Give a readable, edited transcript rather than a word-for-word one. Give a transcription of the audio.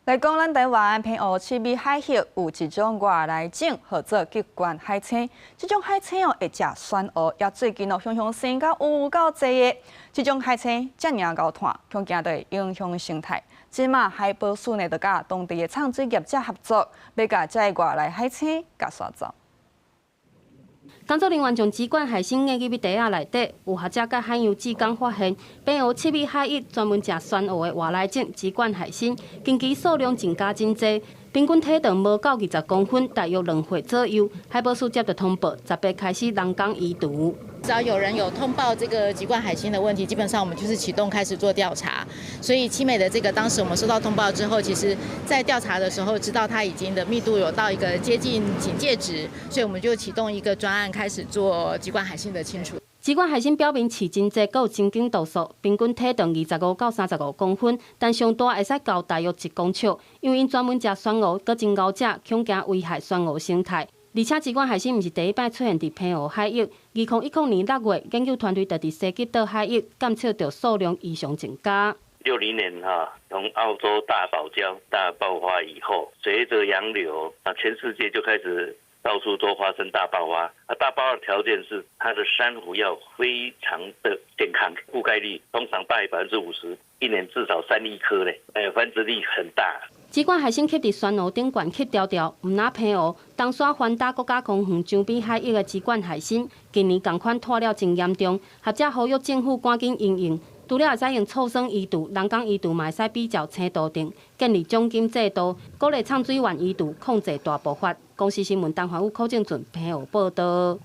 來講，咱台灣澎湖七美海域有一種外來種，號做棘冠海星。這種海星哦會食珊瑚，也最近哦雄雄生甲有夠濟的。這種海星遮爾𠢕炭，恐驚會影響生態。這馬海保署呢，就佮當地的藏水業者合作，欲共這个外來海星共殺走。工作人員將棘冠海星壓入去袋仔內底，有學者佮海洋志工發現，澎湖七美海域專門食珊瑚的外來種棘冠海星，近期數量增加真濟，平均體長無到20公分，大約2歲左右。海保署接到通報，10月開始人工移除。只要有人有通報這個棘冠海星的問題，基本上我們就是啟動開始做調查。所以七美的這個當時我們收到通報之後，其實在調查的時候知道它已經的密度有到一個接近警戒值，所以我們就啟動一個專案開始做棘冠海星的清除。棘冠海星表面刺真濟，閣有神經毒素，平均體長25到35公分，但上大會使到大約1公尺。因為𪜶專門食珊瑚，閣真𠢕食，恐驚危害珊瑚生態。而且棘冠海星毋是第一擺出現佇澎湖海域。2010年6月，研究團隊就佇西吉島海域監測到數量異常增加。 60年哈，從澳洲大堡礁大爆發以後，隨著洋流啊，全世界就開始到處都發生大爆發。啊，大爆發的條件是它的珊瑚要非常的健康，覆蓋率通常大於50%，一年至少3億顆咧，繁殖力很大。棘冠海星吸佇珊瑚頂懸吸牢牢，毋但澎湖、東沙環島國家公園周邊海域的棘冠海星，近年仝款湠了真嚴重。學者呼籲政府趕緊因應，除了會使用醋酸移除、人工移除，嘛會使比照青杜定，建立獎金制度，鼓勵藏水員移除，控制大爆發。公視新聞，陳環宇、柯正俊澎湖報道。